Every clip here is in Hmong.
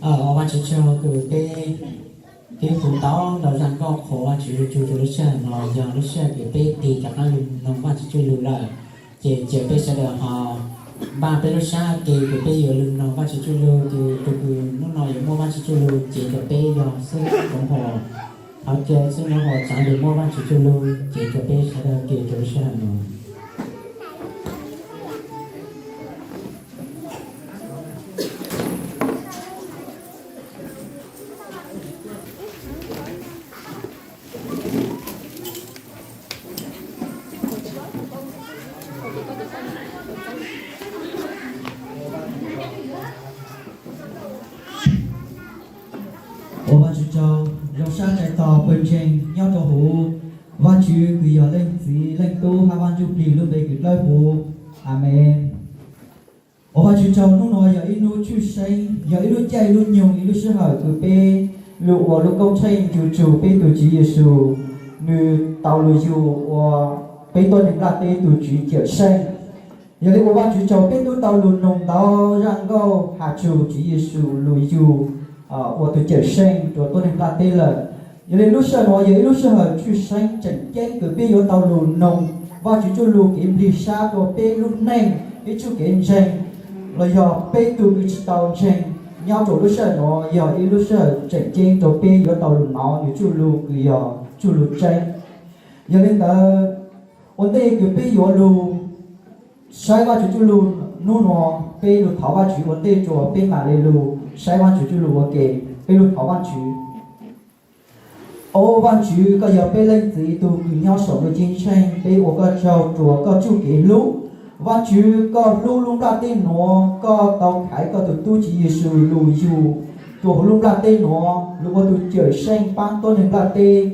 Ua Vajtswv tsaug kws peb twb hu tau ntau zaj nkauj qhuas Vajtswv tsuj tsuas lub sij hawm no yog lub sij hawm kws peb tig rov qab lug noog Vajtswv tsuj lug lawm. Ces cia peb sawv daws ho npaj peb lub sab ke kws peb yuav lug noog Vajtswv tsuj lug, ces tus kws hnub no yuav muab Vajtswv tsuj lug ces rua peb yog xib hwb Nyob Huas. Thov caw xib hwb Nyob Huas txav lug muab Vajtswv tsuj lug ces rua peb sawv daws ke rua lub sij hawm no. Ua Vajtswv tsaug, zoo sab txais tos pawg ntseeg nyob rau huv Vajtswv kws yog Leej Txiv, Leej Tub hab Vaj Ntsuj Plig lub npe kws dawb huv. Amees. Ua Vajtswv tsaug, hnub no yog ib hnub tshwj xeeb, yog ib lub caij lub nyoog, ib lub sij hawm kws peb lug ua lub koob tsheej ncu tsug peb tug Tswv Yexus, nws tau lug yug ua peb tuab neeg nplaj teb tug Tswv Cawmseej. Yog li ua Vajtswv tsaug, peb tub tau lug noog ntau zaj nkauj has txug Tswv Yexus lug yug ua tug Cawmseej rua tuab neeg nplaj teb lawm. Yog li lub sij hawm no yog ib lub sij hawm tshwj xeeb tseem ceeb kws peb yuav tau lug noog Vajtswv tsuj lug kev nplig sab rua peb lub neej, peb txuj kev ntseeg, los yog peb tug kws tsi tau ntseeg. Nyob rua lub sij hawm no yog ib lub sij hawm tseem ceeb rua peb yuav tau lug nov nws tsuj lug kws yog tsuj lug tseeb. Yog li ntawd, ua ntej kws peb yuav lug saib Vajtswv tsuj lug hnub no, peb lug thov Vajtswv ua ntej rua peb mam li lug saib Vajtswv tsuj lug ua ke. Peb lug thov Vajtswv. Au Vajtswv, koj yog peb Leej Txiv tug kws nyob saum ntuj ceeb tsheej, peb ua koj tsaug rua koj txuj kev hlub. Vajtswv, koj hlub lub nplaj teb nuav, koj tau khaiv koj tug tub Tswv Yexus lug yug rua huv lub nplaj teb nuav, lug ua tug Cawmseej paab tuab neeg nplaj teb,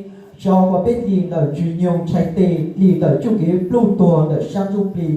tso kom peb dim ntawm ntswg nyoog tshai teg, dim ntawm txuj kev pluj tuag ntawm sab ntsuj plig.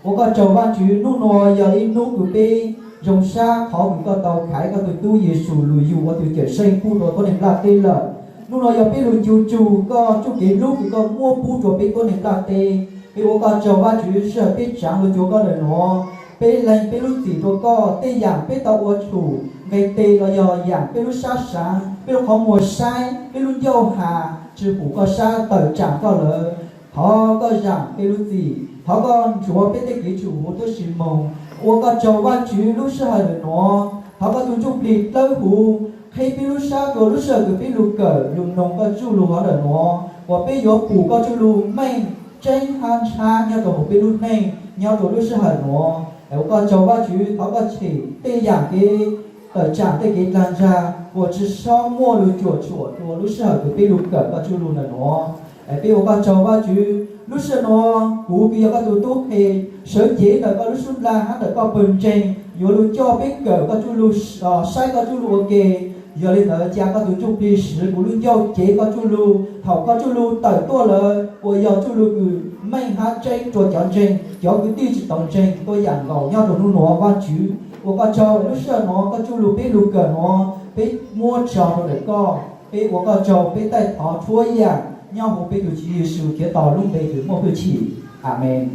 Ua koj tsaug Vajtswv, hnub nuav yog ib hnub kws peb zoo sab qhov kws koj tau khaiv koj tug tub Yexus lug yug ua tug Cawmseej pub rua tuab neeg nplaj teb lawm. Hnub nuav yog peb lug ncu tsug koj txuj kev hlub kws koj muab pub rua peb tuab neeg nplaj teb. Peb ua koj tsaug Vajtswv, sij hawm peb tsaav lug cuag koj ntawm nuav, peb leeg peb lub txim rua koj, tej yaam peb tau ua tshum nqe tes los yog yaam peb lub sab saav, peb lub qhov muag saib, peb lub ncauj has tsi pum koj sab tawm tsaam koj lawm. Thov koj zaam peb lub txim, thov koj ntsuav peb tej kev tshum huv tub si moog. Ua koj tsaug Vajtswv, lub sij hawm ntawm nuav thov koj tug ntsuj plig dawb huv qheb peb lub sab rua lub sij hawm kws peb lug kawm lug noog koj tsuj lug hov ntawm nuav, uas peb yuav pum koj tsuj lug meej tseeb hab ntshab nyob rua huv peb lub neej nyob rua lub sij hawm nuav. Es ua koj tsaug Vajtswv, thov koj tshem tej yaam kev tawm tsaam tej kev dlaag ntsaag uas tsi xob muaj lug cuam tshuam rua lub sij hawm kws peb lug kawm koj tsuj lug ntawm nuav. Es peb ua koj tsaug Vajtswv, lub sij hawm nuav kuv kws yog koj tug tub qhe sawv cev ntawm koj lub sub nplaag hab ntawm koj pawg ntseeg yuav lug coj peb kawm koj tsuj lug, saib koj tsuj lug ua ke. Yog li ntawd ca koj tug ntsuj plig swv kuv lub ncauj cev koj tsuj lug. Thaum koj tsuj lug tawm tuaj lawm uas yog tsuj lug kws meej hab tseeb rua cov ntseeg, cov kwv tij tsi tau ntseeg tuab yaam nkaus nyob rua hnub nuav Vajtswv. Ua koj tsaug lub sij hawm nuav koj tsuj lug peb lug kawm nuav peb muab tso rua ntawm koj. Peb ua koj tsaug, peb taij thov txhua yaam nyob huv peb tug Tswv Yexus Khetos lub npe kws muaj hwj chim. Amees.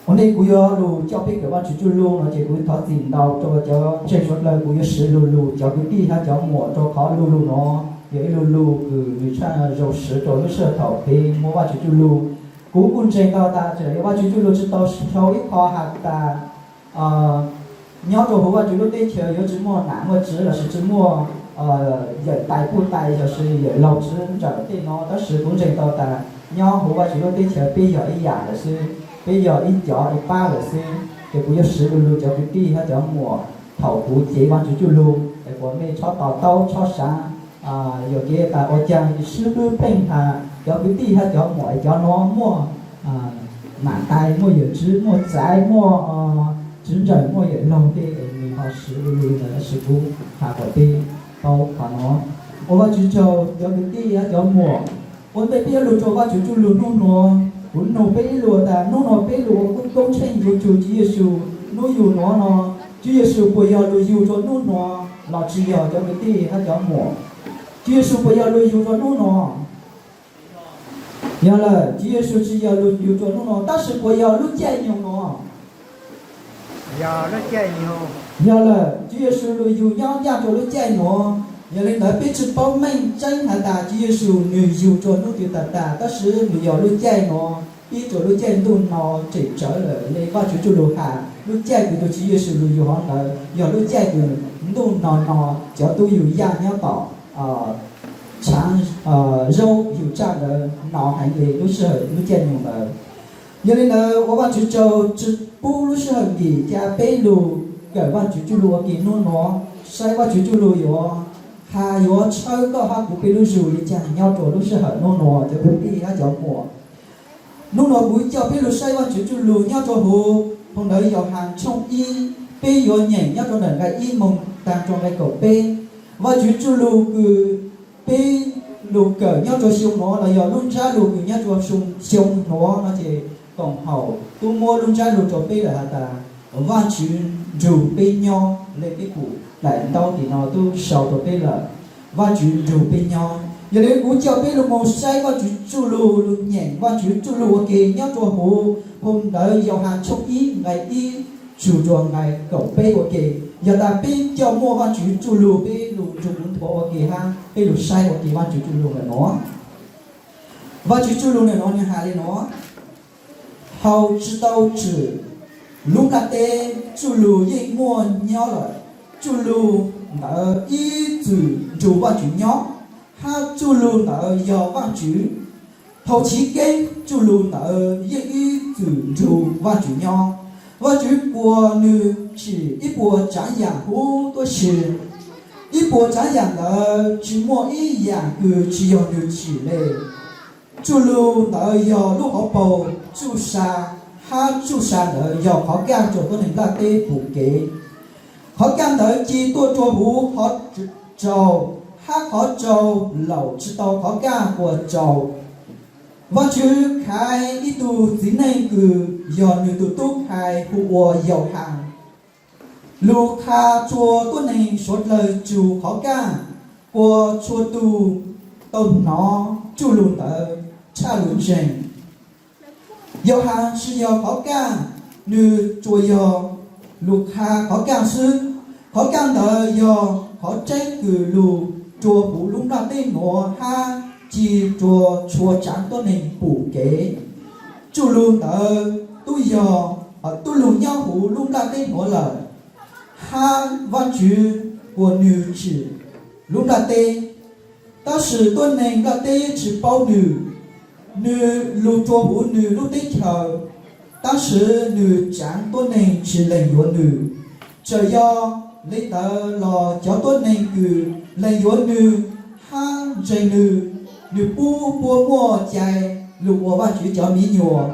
Ua ntej kuv yuav lug coj peb kawm Vajtswv tsuj lug no ces kuv thov txim ntau rua cov ntseeg suav dlawg, kuv yuav siv lug lug cov kwv tij hab cov muam rua qhov lug lug nuav yog ib lug lug kws nws tshaj zoo siv rua lub sij hawm thaum peb muab Vajtswv tsuj lug. Kuv kuj ntseeg tau tas tseem yog Vajtswv tsuj lug tsi tau sau ib qho has tas nyob rua huv Vajtswv lub teb chaws yuav tsi muaj nam muaj tswv lossis tsi muaj yawm tais puj tais lossis yawm laug tswv ntsawm tej no, tab sis kuv ntseeg tau tas nyob huv Vajtswv lub teb chaws peb yog ib yaam lawm xwb, peb yog ib cov ib pab lawm xwb. Ces kuv yuav siv lug lug cov kwv tij hab cov muam thaum kuv cev Vajtswv tsuj lug es kuas mej txhob to taub txhob saav, yog kev tas ua caag swb lub pheej has cov kwv tij hab cov muam es cov nuav muaj nam tais, muaj yawm tswv, muaj txaiv, muaj tswv ntsawm, muaj yawm laug tej es nws ho siv lug lug li ntawd, tab sis kuv has kom peb paub qhov nuav. Ua Vajtswv tsaug cov kwv tij hab cov muam, ua ntej peb yuav lug rua Vajtswv tsuj lug hnub nuav, kuv nug peb ib lug tas hnub nuav peb lug ua koob tsheej ncu tsug Tswv Yexus hnub yug nuav no, Tswv Yexus puas yog lug yug rua hnub nuav los tsi yog cov kwv tij hab cov muam? Tswv Yexus puas yog lug yug rua hnub nuav? Yog lawm, Tswv Yexus tsi yog lug yug rua hnub nuav, tab sis puas yog lub caij nyoog nuav? Yog lawm, Tswv Yexus lug yug nyob ncaj rua lub caij nuav. Yog le ntawd peb tsi paub meej tseeb has tas Tswv Yexus nwg yug rua nub twg taag taag, tab sis nwg yog lub caij nuav, pib rua lub caij ntuj no tseem tsawv lawm le. Vaajtswv tsuj lug has lub caij kws tug Tswv Yexus lug yug hov ntawd yog lub caij kws ntuj no no cov tub yug yaj nyob tom tshaav zaub yug tsaj ntawd no heev le lub sij hawm lub caij nyoog ntawd. Yog le ntawd ua Vaajtswv tsaug tsi pub lub sij hawm nkim ca peb lug kawm Vaajtswv tsuj lug ua ke nub nuav, saib Vaajtswv tsuj lug yuav has yuav tshawb koj hab kuv peb lub zug le caag nyob rua lub sij hawm nub nuav cov kwv tij hab cov muam. Nub nuav kuv coj peb lug saib Vaajtswv tsuj lug nyob rua huv phau ntawv Yauhas tshooj ib, peb yuav nyeem nyob rua ntawm nqai ib moog taag rua nqai kaum peb. Vaajtswv tsuj lug kws peb lug kawm nyob rua xyoo nuav los yog lub ntsab lug kws nyob rua xyoo nuav no ces koom haum tub muab lub ntsab lug rua peb lawm has tas Vaajtswv nrug peb nyob le peb pum daim ntaub tim no tub sau rua peb lawm. Vaajtswv nrug peb nyob. Yog le kuv coj peb lug moog saib Vaajtswv tsuj lug, lug nyeem Vaajtswv tsuj lug ua ke nyob rua huv phau ntawv Yauhas tshooj ib nqai ib txug rua nqai kaum peb ua ke. Yog tas peb coj muaj Vaajtswv tsuj lug peb lug nrug kuv nthuav ua ke hab peb lug saib ua ke Vaajtswv tsuj lug ntawm nuav. Vaajtswv tsuj lug ntawm nuav nwg has le nuav: Haus tsi tau tsim lub nplaj teb, tsuj lug yeej muaj nyob lawm. Tsuj lug ntawd ib txwm nrug Vaajtswv nyob, hab tsuj lug ntawd yog Vaajtswv. Thaus chiv keeb tsuj lug ntawd yeej ib txwm nrug Vaajtswv nyob. Vaajtswv kuas nwg tsim ib puas tsaav yaam huv tuab si. Ib puas tsaav yaam ntawd tsi muaj ib yaam kws tsi yog nwg tsim le. Tsuj lug ntawd yog lub hauv paug tsuj sa, hab tsuj sa ntawd yog qhov kaj rua tuab neeg nplaj teb pum kev. Qhov kaj ntawd ci tuaj rua huv qhov tsaus, hab qhov tsaus laum tsi tau qhov kaj uas tsaus. Vaajtswv khaiv ib tug txiv neej kws yog nwg tug tub khai hu ua Yauhas lug qha txhua tuab neeg suav dlawg txug qhov kaj, kuas txhua tug tau nov tsuj lug ntawd tshaj lug ntseeg. Yauhas tsi yog qhov kaj, nwg tsuas yog lug qha qhov kaj xwb. Qhov kaj ntawd yog qhov tseeb kws lug rua huv lub nplaj teb nuav hab ci rua txhua tsaav tuab neeg pum kev. Tsuj lug ntawd tub yog, tub lug nyob huv lub nplaj teb nuav lawm, hab Vaajtswv kuas nwg tsim lub nplaj teb, tab sis tuab neeg nplaj teb tsi paub nwg. Nwg lug rua huv nwg lub teb chaws, tab sis nwg tsaav tuab neeg tsi lees yuav nwg. Txawm yog le ntawd los cov tuab neeg kws lees yuav nwg hab ntseeg nwg, nwg pub puab muaj cai lug ua Vaajtswv cov miv nyuas.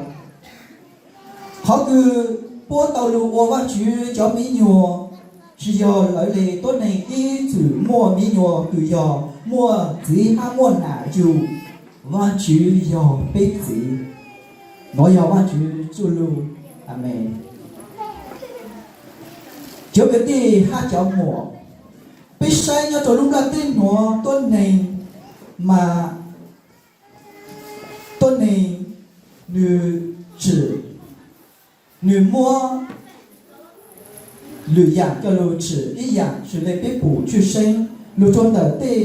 Qhov kws puab tau lug ua Vaajtswv cov miv nyuas tsi yog lawv le. Tuab neeg ib txwm muaj miv nyuas kws yog muaj txiv hab muaj nam yug. Vaajtswv yog peb txiv. Nuav yog Vaajtswv tsuj lug. Amees. Cov kwv tij hab cov muam, peb saib nyob rua lub nplaj teb nuav tuab neeg mas tuab neeg nwg tsim, nwg muab lwm yaam coj lug tsim ib yaam xws le peb pum tshwj xeeb lug rua ntawm tej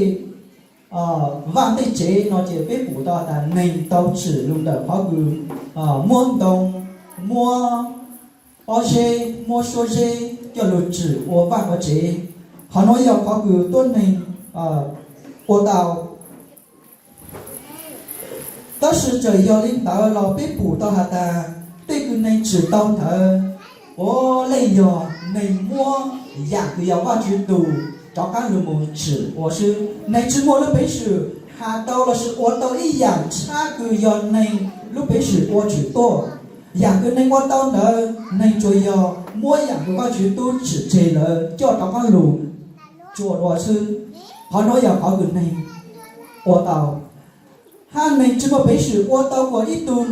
vaaj tej tsev no ces peb pum tau tas neeg tau tsim lug ntawm qhov kws muab ntoo, muab pob zeb, muab suab zeb coj lug tsim ua vaaj ua tsev. Qhov nuav yog qhov kws tuab neeg ua tau. Tab sis txawm yog le ntawd los peb pum tau has tas tej kws neeg tsim tau ntawd puav leej yog neeg muab yaam kws yog Vaajtswv tug rov qaab lug moog tsim ua xwb. Neeg tsi muaj lub peev xwm has tau lossis ua tau ib yaam tshab kws yog neeg lub peev xwm ua tshwm tuaj. Yaam kws neeg ua tau ntawd neeg tsuas yog muab yaam kws Vaajtswv tub tsim tseg lawm coj rov qaab lug tsua dua xwb. Qhov nuav yog qhov kws neeg ua tau. Hab neeg tsi muaj peev xwm ua tau kuas ib tug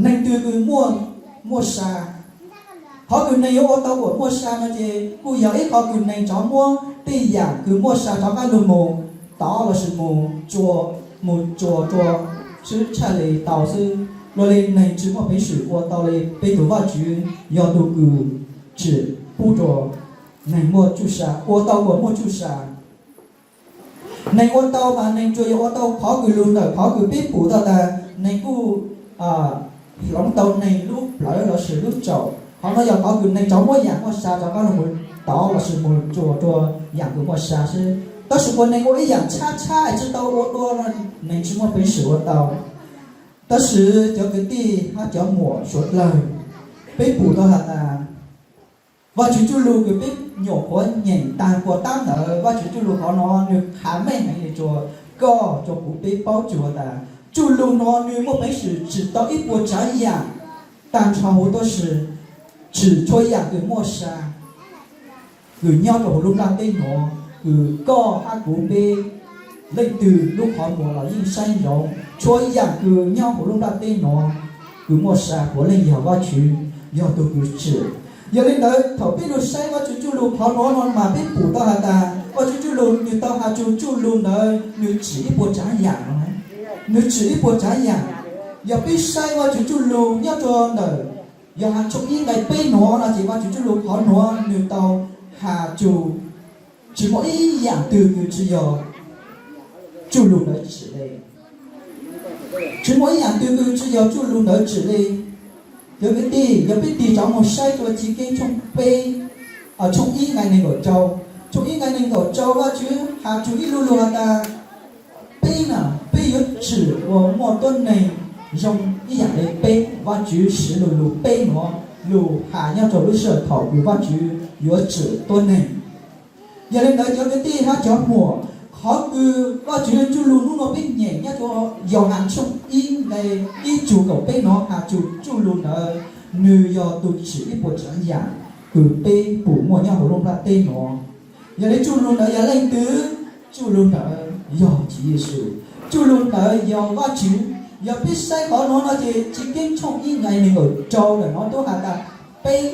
neeg twg kws muaj, muaj sa. Qhov kws neeg yuav ua tau kuas muaj sa no ces kuj yog ib qhov kws neeg rov muab tej yaam kws muaj sa rov qaab lug moog tov lossis moog tsua, moog tsua dua xwb tshaj le tau xwb. Dua le neeg tsi muaj peev xwm ua tau le peb tug Vaajtswv yog tug kws tsis pub rau neeg muaj tsuj sa, ua tau kom muaj tsuj sa. Neeg ua tau mas neeg tsuas yog ua tau qhov kws lug ntawm qhov kws peb pum tau tas neeg kuj hloov tau neeg lub plawv lossis lub tsaum. Qhov no yog qhov kws neeg rov muab yaam muaj sa rov qab lug mus tov lossis mus tsuas rua yaam kws muaj sa xwb. Tab sis puas neeg ua ib yaam tshab tshab es tsi tau ua dua no, neeg tsi muaj peev xwm ua tau. Tab sis cov kwv tij hab cov muam suav dlawg, peb pum tau has tas Vajtswv tsuj lug kws peb nyuam qhuav nyeem taag puas tab ntawd, Vajtswv tsuj lug qhov no nwg qha meej heev le rua koj rua kuv peb paub tsuas tas tsuj lug no nwg muaj peev xwm tsim tau ib puas tsaav yaam taag nrho huv tuab si, tsim txhua yaam kws muaj sa kws nyob rua huv lub nplaj teb nuav, kws koj hab kuv peb leej twg lub qhov muag los yeej saib ntsoov txhua yaam kws nyob huv lub nplaj teb nuav kws muaj sa puav leej yog Vajtswv yog tug kws tsim. Yog le ntawd thaum peb lug saib Vajtswv tsuj lug qhov nuav no mas peb pum tau has tas Vajtswv tsuj lug nwg tau has txug tsuj lug ntawd nwg tsim ib puas tsaav yaam no, nwg tsim ib puas tsaav yaam. Yog peb saib Vajtswv tsuj lug nyob rua ntawm Yauhas tshooj ib nqai peb nuav no ces Vajtswv tsuj lug qhov nuav nwg tau has txug tsi muaj ib yaam twg kws tsi yog tsuj lug ntawd tsim le. Tsi muaj ib yaam twg kws tsi yog tsuj lug ntawd tsim le. Cov kwv tij, yog peb tig rov moog saib rua Chiv Keeb tshooj peb, tshooj ib nqai neeg nkaum rau, tshooj ib nqai neeg nkaum rau Vajtswv has txug ib lu lug has tas peb na, peb yuav tsim ua muaj tuab neeg zoo ib yaam le peb. Vajtswv siv lu lug peb nuav lug has nyob rua lub sij hawm thaum kws Vajtswv yuav tsim tuab neeg. Yog le ntawd cov kwv tij hab cov muam, qhov kws Vajtswv tsuj lug nub nua peb nyeem nyob rua Yauhas tshooj ib nqai ib txug kaum peb nuav has txug tsuj lug ntawd nwg yog tug tsim ib puas tsaav yaam kws peb pum muaj nyob huv lub nplaj teb nuav. Yog le tsuj lug ntawd yog leej twg? Tsuj lug ntawd yog Tswv Yexus. Tsuj lug ntawd yog Vajtswv. Yog peb saib qhov nuav no ces Chiv Keeb tshooj ib nqai neeg nkaum rau ntawm no tub has tas peb,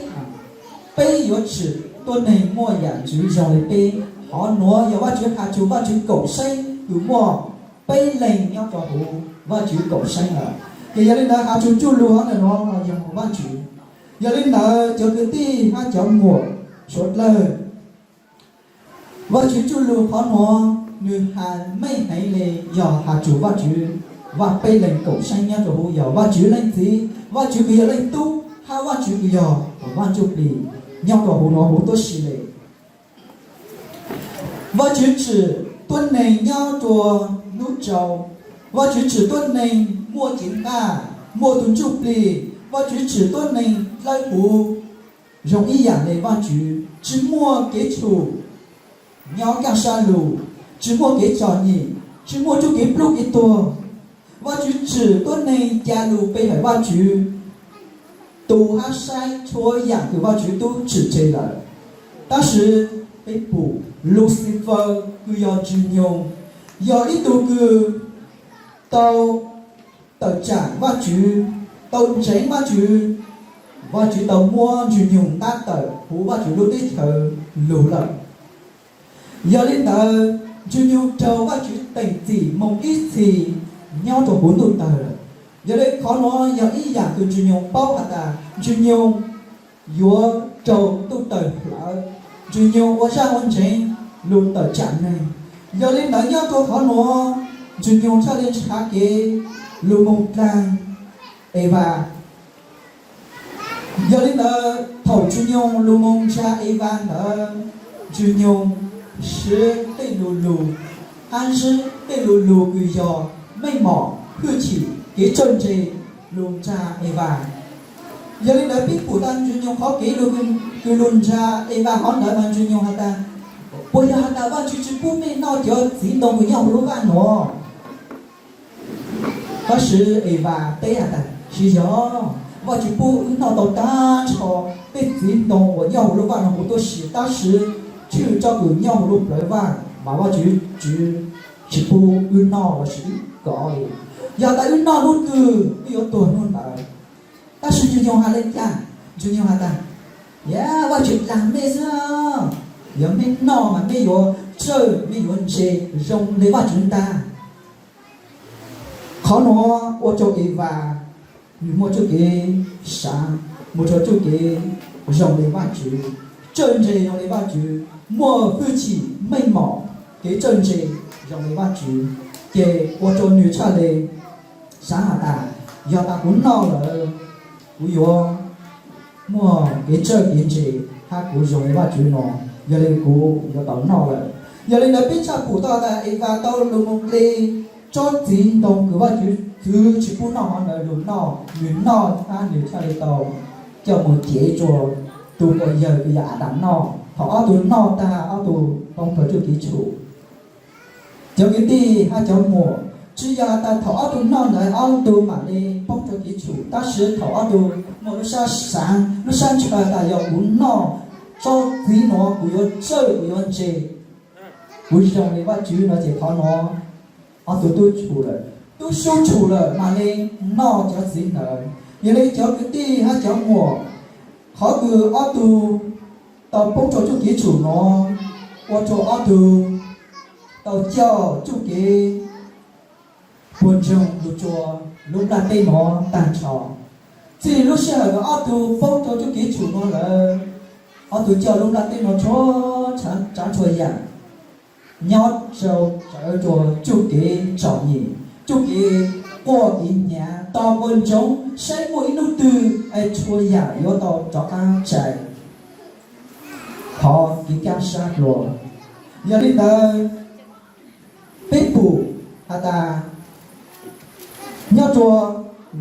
peb yuav tsim tuab neeg muaj yaam ntxwv zoo le peb. Qhov nuav yog Vajtswv has txug Vajtswv kaum seeb kws muaj peb leeg nyob rua huv Vajtswv kaum seeb lawm. Ces yog le ntawd has txug tsuj lug ntawm no yog Vajtswv. Yog le ntawd cov kwv tij hab cov muam suav dlawg, Vajtswv tsuj lug qhov nuav nwg has meej heev le, yog has txug Vajtswv Vaj Peb Leeg kaum seeb nyob rua huv, yog Vajtswv Leej Txiv, Vajtswv kws yog Leej Tub hab Vajtswv kws yog Vaj Ntsuj Plig nyob rua huv nuav huv tuab si le. Vajtswv tsim tuab neeg nyob rua nub tsau. Vajtswv tsim tuab neeg muaj cev nqaj, muaj tug ntsuj plig. Vajtswv tsim tuab neeg dlawb huv zoo ib yaam le Vajtswv, tsi muaj kev tshum nyob kaaj sab lug, tsi muaj kev txom nyem, tsi muaj txuj kev pluj kev tuag. Vajtswv tsim tuab neeg ca lug pe hawm Vajtswv, tu hab saib txhua yaam kws Vajtswv tub tsim tseg lawm. Tab sis peb pum Luxifaws kws yog Ntxwg Nyoog, yog ib tug kws tau tawm tsaam Vajtswv, tau ntseev Vajtswv. Vajtswv tau muab Ntxwg Nyoog ntab tawm huv Vajtswv lub teb chaws lug lawm. Yog le ntawd Ntxwg Nyoog raug Vajtswv teem txim moog ib txhis nyob rua huv ntuj tawg lawm. Yog le qhov nuav yog ib yaam kws Ntxwg Nyoog paub has tas Ntxwg Nyoog yuav raug ntuj tawg hlawv. Ntxwg Nyoog ua zaj ua ntsev lug tawm tsaam neeg. Yog le ntawd nyob rua qhov nuav Ntxwg Nyoog txhaj le nrhav kev lug moog dlaag Evas. Yog le ntawd thaum Ntxwg Nyoog lug moog nrhav Evas ntawd, Ntxwg Nyoog siv tej lu lug, hab siv tej lu lug kws yog meej mom, hwj chim, kev txawj ntse lug nrhav Evas. Yog le ntawd peb pum tas Ntxwg Nyoog qhov kev lug kws lug nrhav Evas hov ntawd mas Ntxwg Nyoog has tas, puas yog has tas Vajtswv tsi pub mej noj cov txiv ntoo kws nyob huv lub vaj nuav? Tab sis Evas teb has tas, tsi yog, Vajtswv pub wb noj tau tag nrho tej txiv ntoo uas nyob huv lub vaj nuav huv tuab si, tab sis tshwj txoj kws nyob huv lub plawv vaj mas Vajtswv tsi pub wb noj lossis wb kov li. Yog tas wb noj hnub twg wb yuav tuag hnub ntawd. Tab sis Ntxwg Nyoog has le caag? Ntxwg Nyoog has tas, yog Vajtswv dlaag mej xwb. Yog mej noj mas mej yuav txawj, mej yuav ntse zoo le Vajtswv ntag. Qhov nuav ua rua Evas nwg muaj txuj kev sav, muaj txuj kev zoo li Vajtswv, txawj ntse zoo li Vajtswv, muaj hwj chim meej mom, kev txawj ntse zoo li Vajtswv, ces ua rau nws tshaj li xav has tas, yog tas kuv noj lawm, kuv yuav muaj kev txawj kev ntse, hab kuv zoo li Vajtswv no, yog li kuv yuav tau noj lawm. Yog li ntawd peb tshaj pum tau tas Evas tau lug mus nqe tsob txiv ntoo kws Vajtswv txwv tsis pub noj hov ntawd lug noj, nws noj hab nws tshaj li tau coj mus cev rua tus quas yawg kws yog Adas noj. Thaum ob tug noj tag ob tug poob rua txuj kev tshum. Cov kwv tij hab cov muam, tsis yog tas thaum ob tug noj ntawd ob tug mam li poob rua kev tshum, tab sis thaum ob tug muaj lub sab saav lub sab ntshaw tas yog kuv noj tsob txiv nuav kuv yuav txawj kuv yuav ntse, kuv zoo li Vajtswv no ces qhov nuav ob tug tub tshum lawm, tub sub tshum lawm mam li noj cov txiv ntawd. Yog li cov kwv tij hab cov muam, qhov kws ob tug tau poob rua txuj kev tshum nuav ua rua ob tug tau coj txuj kev puas ntsoog lug rua lub nplaj teb nuav tag nrho. Txij lub sij hawm kws ob tug poob rua txuj kev tshum nuav lawm, ob tug coj lub nplaj teb nuav txhua tsav txhua yam nyob rau sawv rua txuj kev txom nyem, txuj kev quaj kev hnyav, tos puas ntsoov saib muaj ib hnub twg es txhua yam yuav tau rov qaab txais qhov kev kaab sab dlua. Yog li ntawd, peb pum has tas nyob rua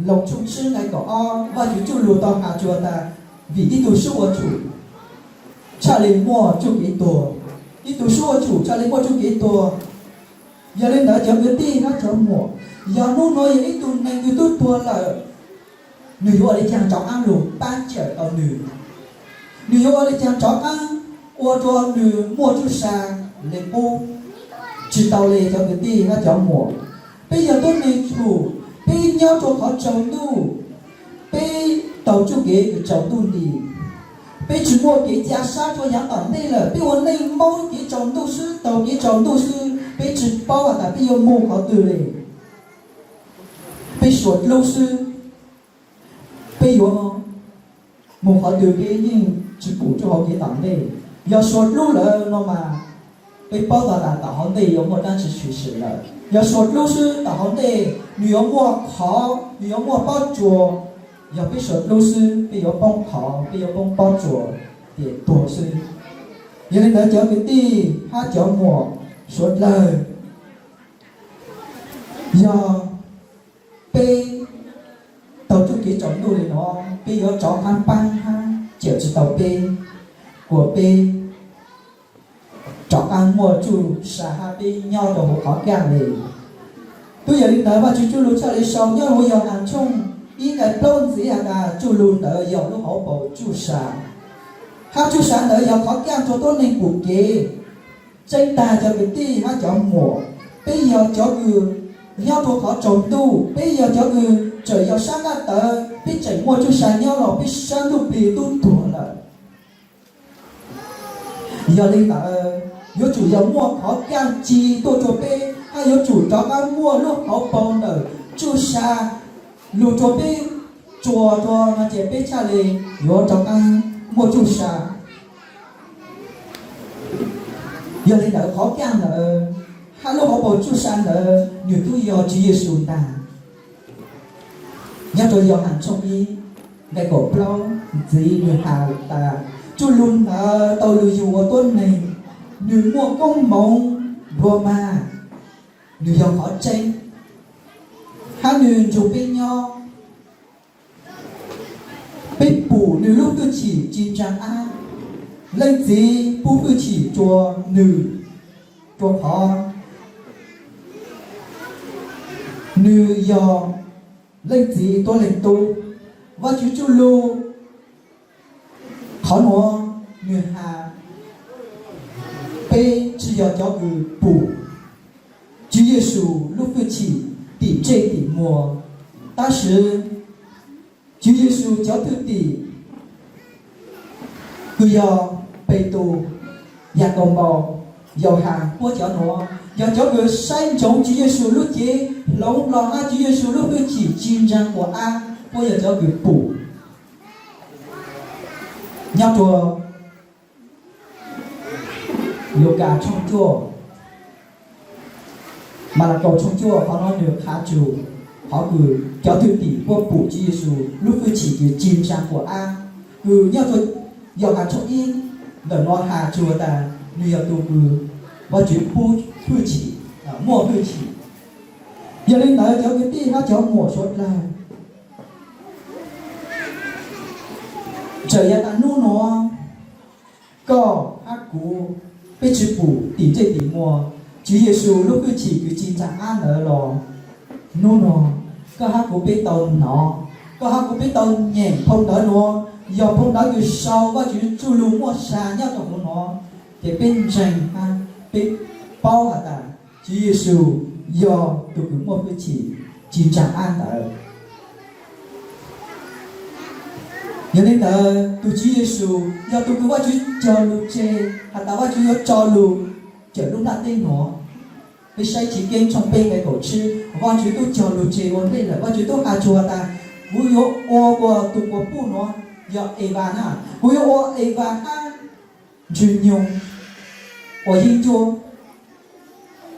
Loos tshooj tsib nqai kaum ob, Vajtswv txuj lug tau has txug tas, vim ib tug sub ua tshum tshaj li muaj txuj kev tuag, ib tug sub ua tshum tshaj li muaj txuj kev tuag. Yog li ntawd cov kwv tij hab cov muam, yog hnub nuav yog ib tug neeg kws tub tuag lawm, nwg yuav ua li caag rov qaab lug paab cawm tau nwg? Nwg yuav ua li caag rov qaab ua rua nwg muaj txuj sa le qub? Tsis tau li cov kwv tij hab cov muam. Peb yog tuab neeg tshum, peb nyob rua qhov tsaus ntuj, peb taug txuj kev kws tsaus ntuj nti. Peb tsis muaj kev ca sab rua yaav tom ntej lawm, peb ua neej moog kev tsaus ntuj xwb, taug kev tsaus ntuj xwb, peb tsis paub has tas peb yuav moog qhov twg li. Peb suav dlub xwb, peb yuav moog qhov twg peb yeej tsis pum txuj hauv kev tom ntej. Yog suav dlub lawm no mas peb paub tau tas tom hauv ntej yuav muaj dlaab tsi tshwm sim lawm. Yog suav dlub xwb tom hauv ntej nwg yuav muaj qhov, nwg yuav muaj pob tsuas. Yog peb suav dlub xwb peb yuav poob qhov, peb yuav poob pob tsuas, ces tuag xwb. Yog li ntawd cov kwv tij hab cov muam suav dlawg, yog peb taug txuj kev tsaus ntuj li no, peb yuav rov qaab paab hab cawm tsis tau peb, kuas peb rov qaab muaj txuj sa hab peb nyob rua huv qhov kaaj li. Tub yog li ntawd Vajtswv txuj lug tshaj li sau nyob huv Yauhas tshooj ib nqai plaub ntxiv has tas txuj lug ntawd yog lub hauv paus txuj sa, hab txuj sa ntawd yog qhov kaaj rua tuab neeg pum kev. Tseeb tag cov kwv tij hab cov muam, peb yog cov kws nyob rua qhov tsaus ntuj, peb yog cov kws txawm yog sab nqaj tawv, peb tseem muaj txuj sa nyob los peb sab ntsuj plig tub tuag lawm. Yog li ntawd, yuav tsum yog muaj qhov kaaj ci tuaj rua peb, hab yuav tsum rov qaab muaj lub hauv paus ntawm txuj sa lug rua peb tsuas rua no ces peb txhaj le yuav rov qaab muaj txuj sa. Yog li ntawd qhov kaaj ntawd hab lub hauv paus txuj sa ntawd nwg tub yog Tswv Yexus ntag. Nyob rua Yauhas tshooj ib nqai kaum plaub ntxiv nwg has tas txuj lug ntawd tau lug yug ua tuab neeg, nwg muaj koob moov dlua mag, nwg yog qhov tseeb, hab nwg nrug peb nyob. Peb pum nwg lub hwj chim ci ntsaa ab. Leej Txiv pub hwj chim rua nwg, rua qhov nwg yog Leej Txiv Tuab Leeg Tub. Vajtswv txuj lug qhov nuav nwg has peb tsi yog cov kws pum Tswv Yexus lub hwj chim tim ntsej tim muag, tab sis Tswv Yexus cov thwj tim kws yog Petus, Yakaunpaus, Yauhas puab cov nuav yog cov kws saib ntsoov Tswv Yexus lub cev hloov los hab Tswv Yexus lub hwj chim ci ntsaa quas ab, puab yog cov kws pum. Nyob rua Lukas tshooj cuaj, Malakaus tshooj cuaj, qhov no nws qha txug qhov kws cov thwj tim puab pum Tswv Yexus lub hwj chim kws ci ntsaa quas ab, kws nyob rua Yauhas tshooj ib, ntawm no has txug tas nwg yog tug kws Vaajtswv pub hwj chim, muaj hwj chim. Yog le ntawd cov kwv tij hab cov muam suav dlawg, txawm yog tas nub nua koj hab kuv peb tsi pum tim ntsej tim muag Tswv Yexus lub hwj chim kws ci ntsaa ab ntawd los, nub nua koj hab kuv peb tau nov, koj hab kuv peb tau nyeem phau ntawv nua, yog phau ntawv kws sau Vaajtswv txuj lug muaj sa nyob rua huv nua, ces peb ntseeg hab peb paub has tas Tswv Yexus yog tug kws muaj hwj chim ci ntsaa ab ntawd. Yog le ntawd tug Tswv Yexus yog tug kws Vaajtswv cog lug tseg has tas Vaajtswv yuav tso lug cawm lub nplaj teb nua. Peb saib Chiv Keeb tshooj peb nqe kaum tsib, Vaajtswv tub cog lug tseg ua ntej lawm, Vaajtswv tub has txug has tas kuv yuav ua ua tug quas puj nua yog Evas na, kuv yuav ua Evas hab Ntswg Nyoog ua yeeb ncuab.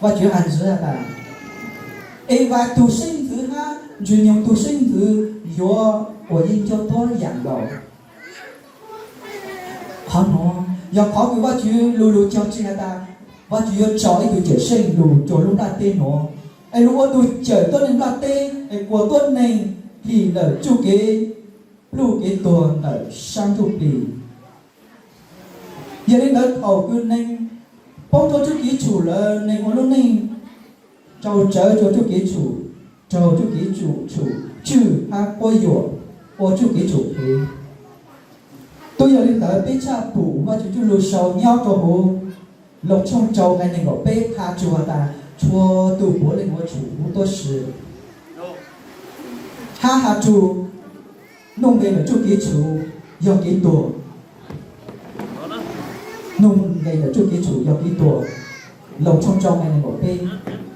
Vaajtswv has ntxiv has tas Evas tug seeb ntxwv hab Ntswg Nyoog tug seeb ntxwv yuav ua yeeb ncuab tuab yaam nkaus. Qhov nua yog qhov kws Vaajtswv lu lug cog tseg has tas Vaajtswv yuav tso ib tug cawm seej lug rua lub nplaj teb nua, es lug ua tug cawm tuab neeg nplaj teb es kuas tuab neeg hlim ntawm txuj kev pluj kev tuag ntawm sab ntsuj plig. Yog le ntawd thaum kws neeg poob rua txuj kev tshum lawm, neeg ua lub neej raug tsawv rua txuj kev tshum, raug txuj kev tshum, tshum tswj hab quab yuam, ua txuj kev tshum phem. Tub yog le ntawd peb tshaj pum Vaajtswv txuj lug sau nyob rua huv Loos tshooj rau nqe neeg nkaum peb has txug has tas txhua tug puav leej yuav tshum huv tuab si, hab has txug nuj nqes ntawm txuj kev tshum yog kev tuag. Nuj nqes ntawm txuj kev tshum yog kev tuag. Loos tshooj rau nqe neeg nkaum peb,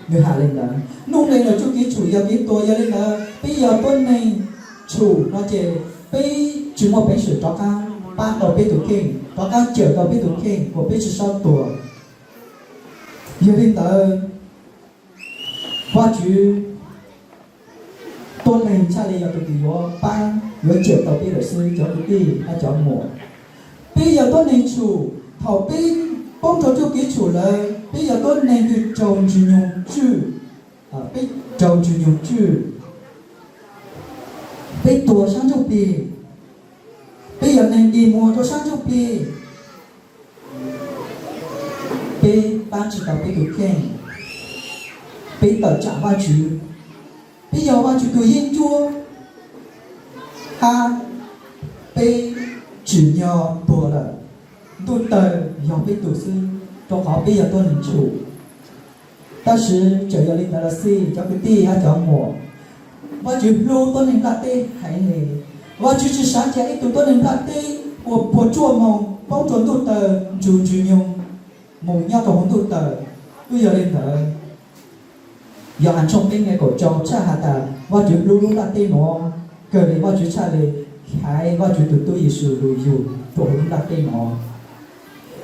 nwg has le ntawd, nuj nqes ntawm txuj kev tshum yog kev tuag. Yog le ntawd peb yog tuab neeg tshum no ces peb tsi muaj peev xwm rov qaab paab tau peb tug kheej, rov qaab cawm tau peb tug kheej kuas peb tsi xob tuag. Yog le ntawd Vaajtswv tuab neeg txhaj le yog tug kws yuav paab yuav cawm tau peb lawm xwb cov kwv tij hab cov muam. Peb yog tuab neeg tshum, thaum peb poob rua txuj kev tshum lawm peb yog tuab neeg kws raug Ntswg Nyoog tswj, peb raug Ntswg Nyoog tswj, peb tuag sab ntsuj plig, peb yog neeg dig muag rua sab ntsuj plig, peb paab tsi tau peb tug kheej, peb tawm tsaam Vaajtswv, peb yog Vaajtswv tug yeeb ncuab, hab peb tsim nyog tuag lawm, ntuj tawg yog peb tug xwb rua qhov peb yog tuab neeg tshum. Tab sis txawm yog le ntawd los xij cov kwv tij hab cov muam, Vaajtswv hlub tuab neeg nplaj teb heev le. Vaajtswv tsi sav ca ib tug tuab neeg nplaj teb uas puag tsuaj moog poob rua ntuj tawg ntsug Ntswg Nyoog moog nyob rua huv ntuj tawg. Tub yog le ntawd, Yauhas tshooj peb nqe kaum rau tshaj has tas Vaajtswv hlub lub nplaj teb nuav kawg le Vaajtswv tshaj le haiv Vaajtswv tug tub Yexus lug yug rua huv lub nplaj teb nuav.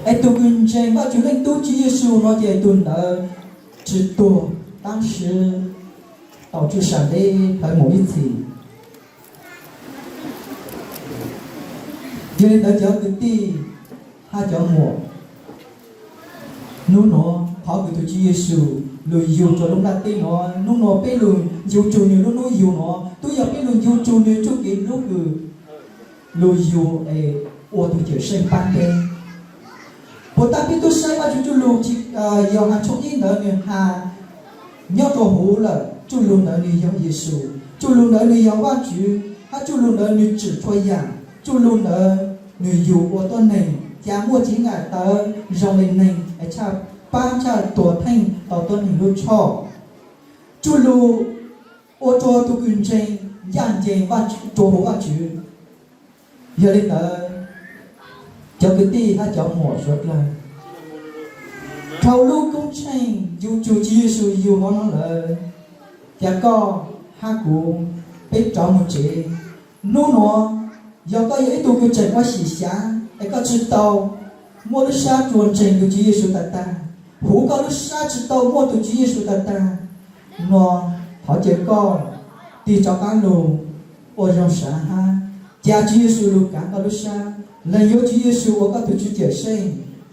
Es tug kws ntseeg Vaajtswv Leej Tub Tswv Yexus nuav ces tug ntawd tsi tuag, tab sis tau tswj sa ntev plawv mus ib txhis. Yog le ntawd cov kwv tij hab cov muam, nub nuav qhov kws tug Tswv Yexus lug yug rua lub nplaj teb nuav, nub nuav peb lug ncu tsug nwg lub nub yug nuav, tub yog peb lug ncu tsug nwg txuj kev hlub kws lug yug es ua tug cawm seej paab peb. Puas tas peb tub saib Vaajtswv txuj lug, Yauhas tshooj ib ntawd nwg has nyob rua huv lawm, txuj lug ntawd nwg yog Yexus, txuj lug ntawd nwg yog Vaajtswv, hab txuj lug ntawd nwg tsim txhua yaam, txuj lug ntawd nwg yug ua tuab neeg, ca muaj cev nqaim tawv zoo le neeg es tshaj paab tshaj tuag theej tau tuab neeg lub txhoj. Txuj lug ua rua tug kws ntseeg ncaj ncees rua huv Vaajtswv. Yog le ntawd, cov kwv tij hab cov muam suav dlawg, dhau lub koob tsheej ncu tsug Tswv Yexus yug hov nuav lawm, ca koj hab kuv peb rov moog tsev. Nub nuav, yog koj yog ib tug kws tseem ua xyem xyav, es koj tsis tau muaj lub sab rua ntseeg tus Tswv Yexus tag tag, huv koj lub sab tsis tau muaj tus Tswv Yexus tag tag, no thov caw koj tig rov qab lug ua zoo sav hab ca Tswv Yexus lug kaav koj lub sab, lees yuav Tswv Yexus ua koj tug Tswv Cawmseej,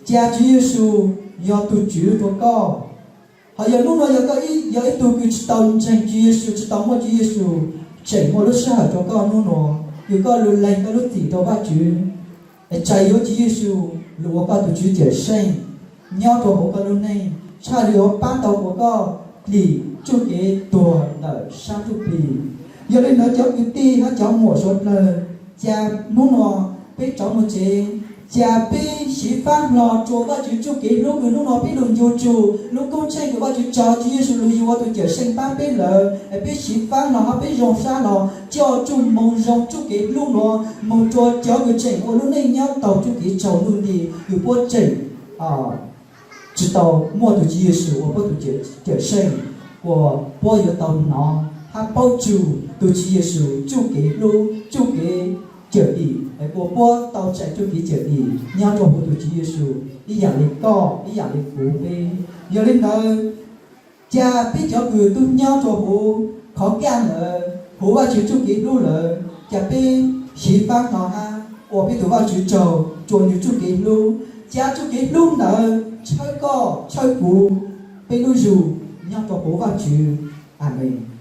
ca Tswv Yexus yog tug Tswv rua koj. Hos yog nub nua yog koj ib, yog ib tug kws tsis tau ntseeg Tswv Yexus, tsis tau muaj Tswv Yexus tseem muaj lub sab hawm rua koj nub nua, kws koj lug lees koj lub txim rua Vajtswv, es tsa yuav Tswv Yexus lug ua koj tug Tswv Cawmseej nyob rua huv koj lub neej, tshaj lug yuav paab tau ua koj plim tsuj kev tuag ntawm sab ntsuj plig. Yog le ntawd cov kwv tij hab cov muam suav dlawg, ca nub nua peb rov moog tsev, ca peb xyiv faab hlo rua Vajtswv tsuj kev hlub kws nub nua peb lug ncu tsug lub koob tsheej kws Vajtswv tso Tswv Yexus lug yug ua tug Cawmseej paab peb lawm, es peb xyiv faab hlo hab peb zoo sab hlo coj tsuj moo zoo tsuj kev hlub nua moog rua cov kws tseem ua lub neej nyob taug tsuj kev tsaus ntuj nti kws puab tseem tsis tau muaj tug Tswv Yexus ua puab tug Cawmseej, uas puab yuav tau hnov hab paub tsug tug Tswv Yexus tsuj kev hlub tsuj kev cawm dim, es ua puab tau tsaam tsuj kev cawm dim nyob rua huv tug Tswv Yexus ib yaam le koj ib yaam le kuv peb. Yog le ntawd, ca peb cov kws tub nyob rua huv qhov kaj ntawd huv Vajtswv tsuj kev hlub lawm, ca peb xyiv faab hlo hab ua peb tug Vajtswv tsaug rua nwg tsuj kev hlub, ca tsuj kev hlub ntawd tshawb koj tshawb kuv peb lub zug nyob rua huv Vajtswv. Amees.